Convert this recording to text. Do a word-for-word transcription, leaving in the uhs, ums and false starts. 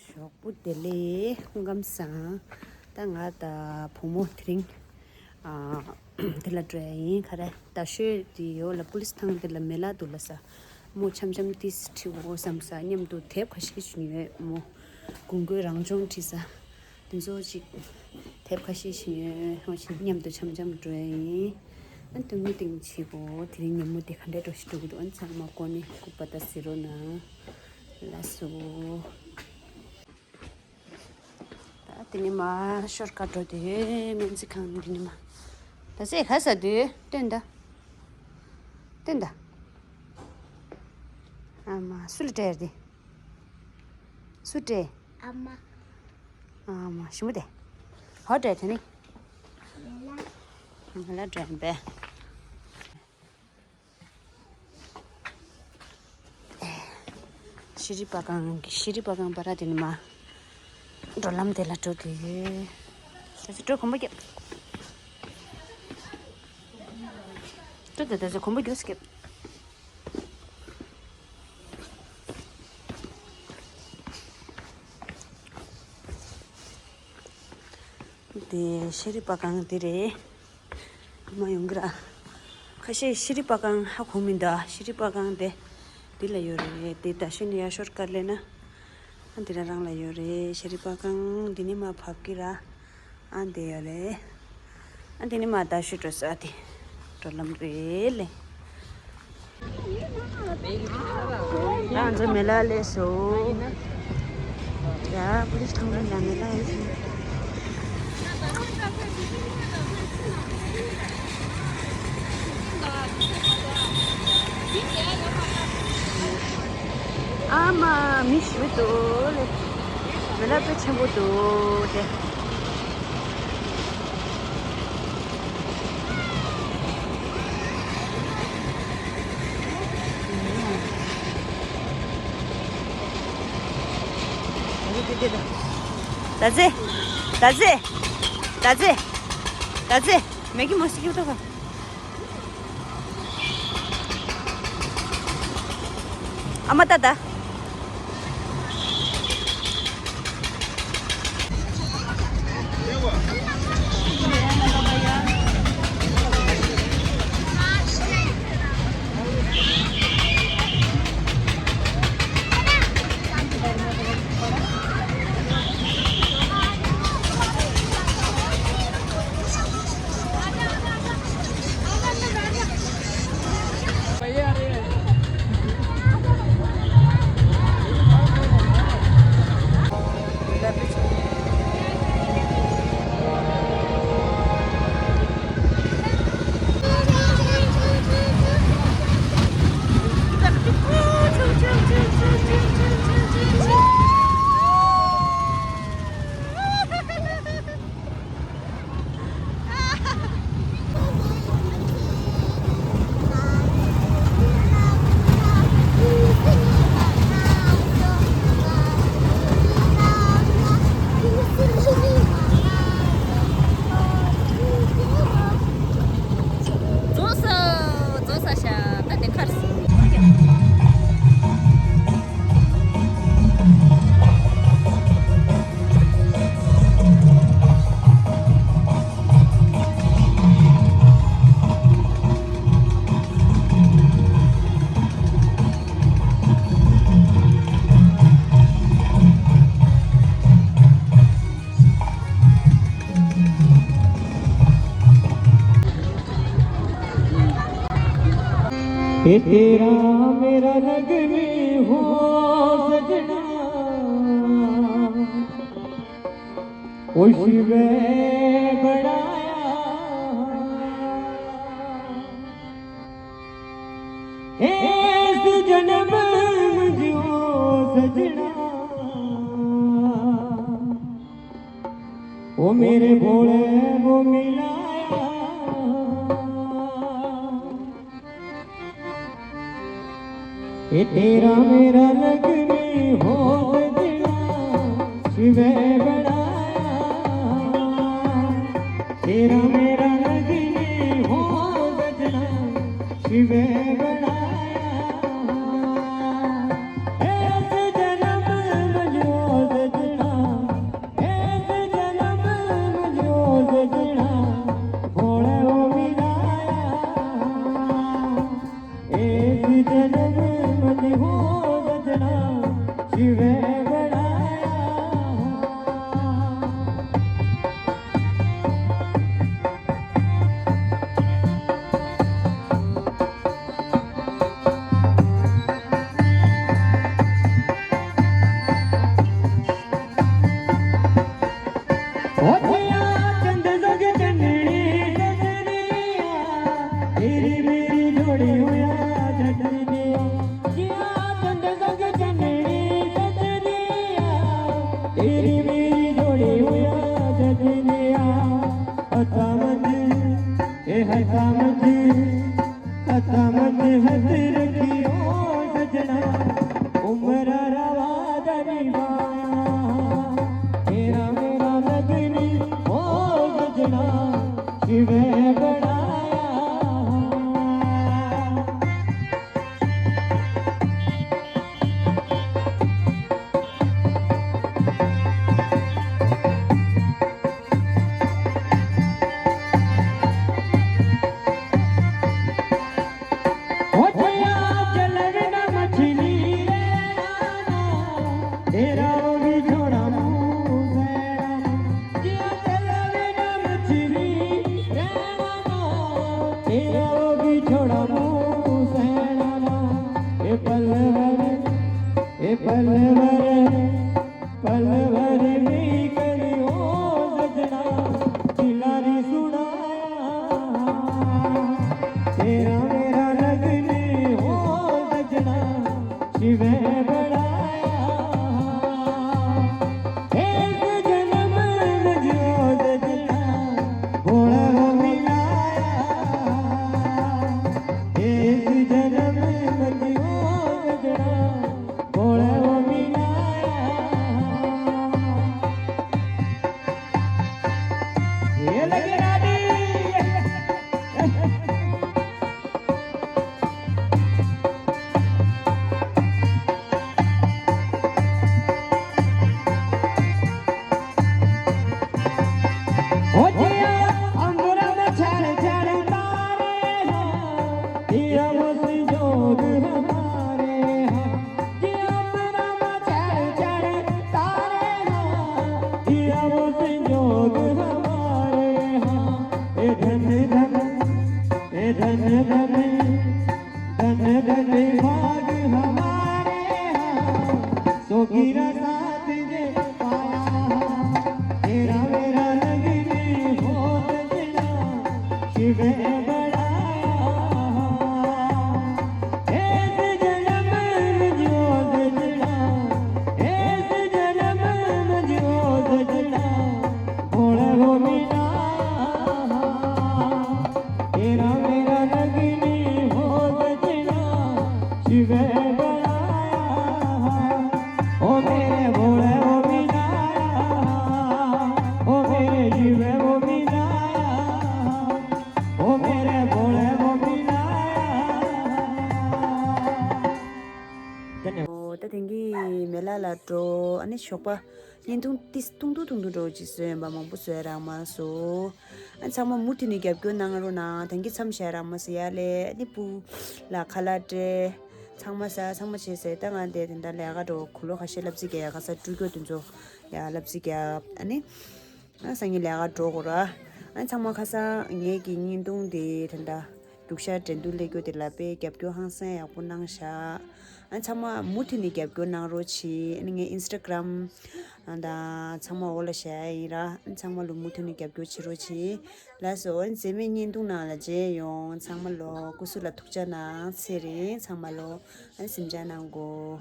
ཞོགས་པ་བདེ་ལེགས། སྐུ་ཁམས་བཟང་། ད་ང་དང་བུ་མོ་དེ་རིང་ཨ་དེ་ལ་འགྲོ་ཡ་ཡིན། ག་རེ། རྡ་ཤོད་དེ་ཡོད་ལ་པུ་ལི་སི་ཐང་དེ་ལ་མེ་ལ་འདུག་ལ་ས། མོ་འཆམ་འཆམ་ཏིས་ཁྲིད་འོ་བསམ་ས། མཉམ་དུ་དེབ་ཁ་ཤས་ཤིག་ཉོས། མོ་དགུན་ཁོའི་རང་སྦྱོང་ཁྲིད་ས། དེ་ཚོ་ཅིག་དེབ་ཁ་ཤས་ཤིག་ཉོས། ཧོ་ཞིག་མཉམ་དུ་འཆམ་འཆམ་འགྲོ་ཡ་ཡིན། ཨ་སྟོན་མོ་སྟེང་བྱེད་དགོས། དེ་རིང་ཉིན་མོ་དེ་ག་འདྲ་འགྲོ་ཞིག་འགྲོ་གི་འདུག་ཨ་ཚང་མ་ཀོ་ནི་ལྐུགས་པ་ད་ཟེར་རོགས་གནང་། ལགས་སོ། ད་དེ་ནས་མར་ཤོར་ཀ་འགྲོ་དུས་སྨན་རྩིས་ཁང་། དེ་ནས་མར་ད་ཟེ་ག་ས་དུས་སྟོན་ད། སྟོན་ད། ཨ་མ་སུ་ལ་སྤྲད་ཡར་དེ། སུ་སྤྲད། ཨ་མ། ཨ་མ་ཞི་མོ་དེ། ཧོ་སྤྲད་དེ་ནི། མེ་ལ། མེ་ལ་སྤྲད་པས། ཤེས་རིག་པ་ཁང་། ཤེས་རིག་པ་ཁང་བར་དེ་ནི་མ། འགྲོ་ལམ་དེ་ལ་འགྲོ་དུས། ད་ཚོ་འགྲོ་གོམ་པ་རྒྱབ། འགྲོ་དེ་ད་ཚོ་གོམ་པ་རྒྱབ་སྐྱབས། དེ་ཤེས་རིག་པ་ཁང་དེ་རེད། མ་ཡོང་གི་ར། ཁ་ཤས་ཤེས་རིག་པ་ཁང་ཧ་གོ་མི་འདུག་ཤེས་རིག་པ་ཁང་དེ་འདི་ལ་ཡོད་རེད། དེ་ད་ཤི་ནི་ཡར་ཤོར་ཀ་ལས་ན། ཨ་འདི་ར་རང་ལ་ཡོད་རེད། ཤེས་རིག་པ་ཁང་འདི་ནི་མ་བབས་ཀྱི་ར། ཨ་འདི་ཡོད་རེད། ཨ་འདི་ནི་མ་ད་ཤི་འགྲོ་ས་དེ་འགྲོ་ལམ་རེད་ལེ། ང་ཚོ་མེ་ལ་སླེབས་སོང་། ཡ་པུ་ལི་སི་ཐང་ལ་མེ་ལ་ཡོད་ཟིན། ཨ་མ་མི་ཞིག་འདུག་ལེ། མེ་ལ་དཔེ་ཆེན་པོ་འདུག་དེ། ད་ཟེ། ད་ཟེ། ད་ཟེ། ད་ཟེ། མེ་གི་མོ་སི་ཀྱུ་ཏོ་ག་ཨ་མ་ཏ་ཏ། རྫོགས་སོ། རྫོགས་ས་ཤ་ད་དེ་ཁར་སོང་། तेरा मेरा रंग में हो सजना, खुश वे बड़ाया। इस जन्म में जो सजना, वो मेरे भोले वो मिलाया। ये तेरा मेरा लगने हो सजना, शिवे बनाया। तेरा मेरा लगने हो सजना, शिवे बनाया। इस जन्म में जो तेरी मेरी जोड़ी हुआ सजनिया, हतामत, ए हतामत, हतामत हत रखियो सजना, उम्र रवा दरीवा, तेरा मेरा लगनी ओ सजना, शिवे बनाया। ए पलवर, ए पलवर, पलवर में करियो सजना, चिलारी सुनाया। तेरा मेरा लगने हो सजना, शिवे बनाया। इस जन्म में जो सजना, भोला वो मिलाया। इस जन्म में जो सजना, भोला वो मिलाया। ये लगे रानी। हो जिया अंगुरम छड़ छड़ तारे हैं, दिया वो संजोग हमारे हैं। जिया अंगुरम छड़ छड़ तारे हैं, दिया वो संजोग हमारे हैं। ए धन धन, ए धन धन, धन धन भाग हमारे हैं। सोगी रा साथ जे पाया, तेरा मेरा लगने हो सजना, शिवे बनाया। इस जन्म में जो सजना, इस जन्म में जो सजना, भोला वो मिलाया। तेरा मेरा लगने हो सजना, शिवे बनाया। ओ मेरे भोले वो मिलाया, ओ मेरे शिवे वो मिलाया, ओ मेरे भोले वो मिलाया। धन्यवाद। ད་དེང་གི་མེ་ལ་ལ་འགྲོ། ཨ་ནི་ཞོགས་པ་བརྙན་ཐུང་ཏིས་ཐུང་ཐུང་ཐུང་ཐུང་འགྲོ་ཅིག་བཟོས་ཡིན་པ། མང་པོ་བཟོས་རག་མ་སོང་། ཨ་ཚང་མ་མུ་མཐུད་ནས་རྒྱབ་སྐྱོར་གནང་རོགས་གནང་། དེང་གི་མཚམས་བཞག་རག་མ་སོང་ཡ་ལས། ཨ་ནི་སྤུ་ལ་ཁ་ལག་སྤྲད། ཚང་མ་ཟ། ཚང་མ་བྱས་ཟེར། ད་ང་དེ་དེ་འདྲ་ལས་ཀ་འགྲོ། གུ་ལོ་ཁ་ཤས་བསླབ་རྩིས་རྒྱག་ཡ། ཁ་ས་སྤྲུལ་སྐྱོར་དེ་ཚོ་ཡ་བསླབ་རྩིས་རྒྱག་ཨ་ནི། ཨ་སང་ཉིན་ལས་ཀ་འགྲོ་དགོས་ར། ཨ་ཚང་མ་ཁ་སང་ངེད་ཀྱི་བརྙན་ཐུང་དེ་དེ་འདྲ་རྒྱུག་ཤར་འགྲན་བསྡུར་སླེབས་རྒྱུ་དེ་ལ་དཔེ་རྒྱབ་སྐྱོར་ཧང་སང་ཡག་པོ་གནང་ཤག་ཨ་ཚང་མ་མུ་མཐུད་ནས་རྒྱབ་སྐྱོར་གནང་རོགས་གྱིས། ཨ་ནི་ངའི་ཨིན་སི་ཊ་གྷི་རམ་དང་ཚང་མ་འོག་ལ་བཞག་ཡ་ཡིན་ར། ཨ་ཚང་མ་ལོ་མུ་མཐུད་ནས་རྒྱབ་སྐྱོར་བྱེད་རོགས་གྱིས། ལགས་སོ། ཨ་མཛེས་མའི་བརྙན་ཐུང་ནང་ལ་མཇལ་ཡོང་། ཚང་མ་ལོ་སྐུ་གཟུགས་ལ་ཐུགས་ཅག་གནང་། ཚེ་རིང་། ཚང་མ་ལོ་ཨ་གཟིམ་འཇག་གནང་གོ།